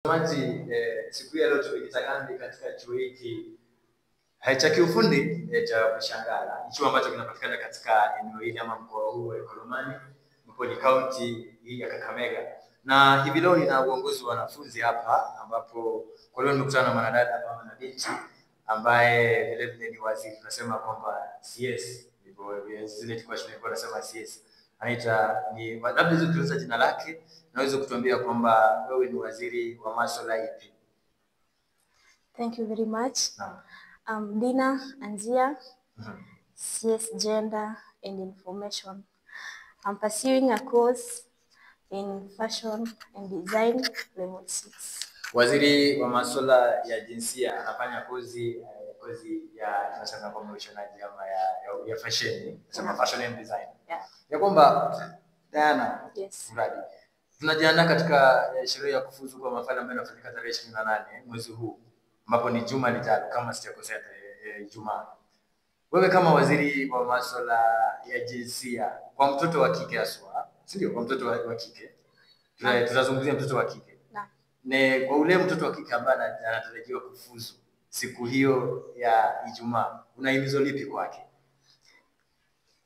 Mtazamaji, siku ya leo tumekita kambi katika chuo hiki cha kiufundi cha Bushangala. Ni chuo ambacho kinapatikana katika eneo hili ama mkoa huu wa Ikolomani, ambapo ni kaunti hii ya Kakamega. Na hivi leo nina uongozi wa wanafunzi hapa, ambapo kwa leo nimekutana na mwanadada hapa na binti ambaye vile vile ni waziri, tunasema kwamba CS, ndivyo zile tulikuwa shule tulikuwa tunasema CS. Anaita ni labda hizo tueleza jina lake naweza kutuambia kwamba wewe ni waziri wa masuala ipi? Thank you very much. Naam. I'm Dina Anzia, Mhm. CS Gender and Information. I'm pursuing a course in Fashion and Design Level 6. Waziri wa masuala ya jinsia anafanya kozi kozi ya tunasema kwamba ushonaji ama ya fashion, tunasema Yeah. fashion and design. Yeah. Ya kwamba Diana, Yes. mradi tunajiandaa katika sherehe ya kufuzu kwa mafala ambayo inafanyika tarehe 28 mwezi huu ambapo ni juma lijalo kama sijakosea, tarehe Ijumaa. Wewe kama waziri wa masuala ya jinsia kwa mtoto wa kike haswa, si ndio? Kwa mtoto wa kike tutazungumzia mtoto wa kike Naam. ne, kwa ule mtoto wa kike ambaye anatarajiwa kufuzu siku hiyo ya Ijumaa, una himizo lipi kwake?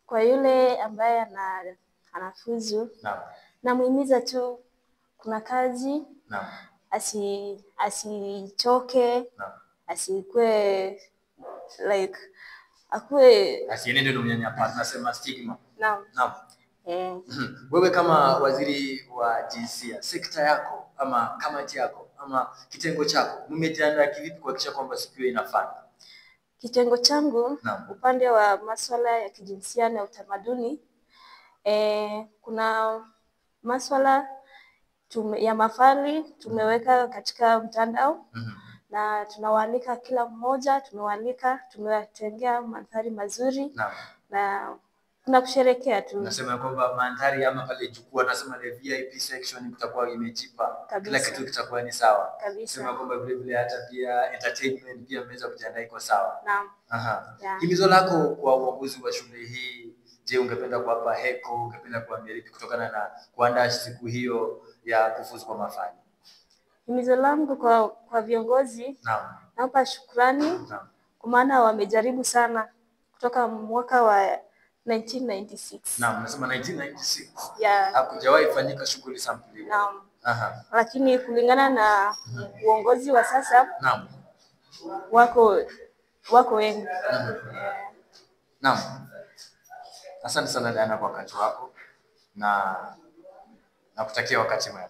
Kwa yule ambaye anafuzu, Naam, namuhimiza tu kuna kazi, naam, asichoke, naam. asikue like akuwe Asienende na unyanyapaa, tunasema stigma. naam. Naam. Eh, Wewe kama waziri wa jinsia, sekta yako ama kamati yako ama kitengo chako, mmejiandaa kivipi kuhakikisha kwamba siku hiyo inafana? Kitengo changu Naam. upande wa masuala ya kijinsia na utamaduni, kuna masuala ya mafali tumeweka katika mtandao na tunawaalika kila mmoja, tumewaalika, tumewatengea mandhari mazuri Naam. na kuna kusherekea tu. Nasema kwamba mandhari ama pale jukwaa, nasema ile VIP section kutakuwa imejipa, kila Kabisa. kitu kitakuwa ni sawa. Kabisa. Sema kwamba vile vile hata pia entertainment pia mmeweza kujiandaa iko sawa. Naam. Aha. Yeah. Himizo lako kwa uongozi wa shule hii, je, ungependa kuwapa heko, ungependa kuambia lipi kutokana na kuandaa siku hiyo ya kufuzu kwa mafani? Himizo langu kwa viongozi, Naam. nawapa shukrani Naam. kwa maana wamejaribu sana kutoka mwaka wa 1996. Naam, nasema 1996. Yeah. Hakujawahi fanyika shughuli sampuli hiyo. Naam. Aha. Lakini kulingana na uongozi wa sasa Naam. wako wengi. Naam. Asante sana Diana kwa wakati wako na nakutakia wakati mwema.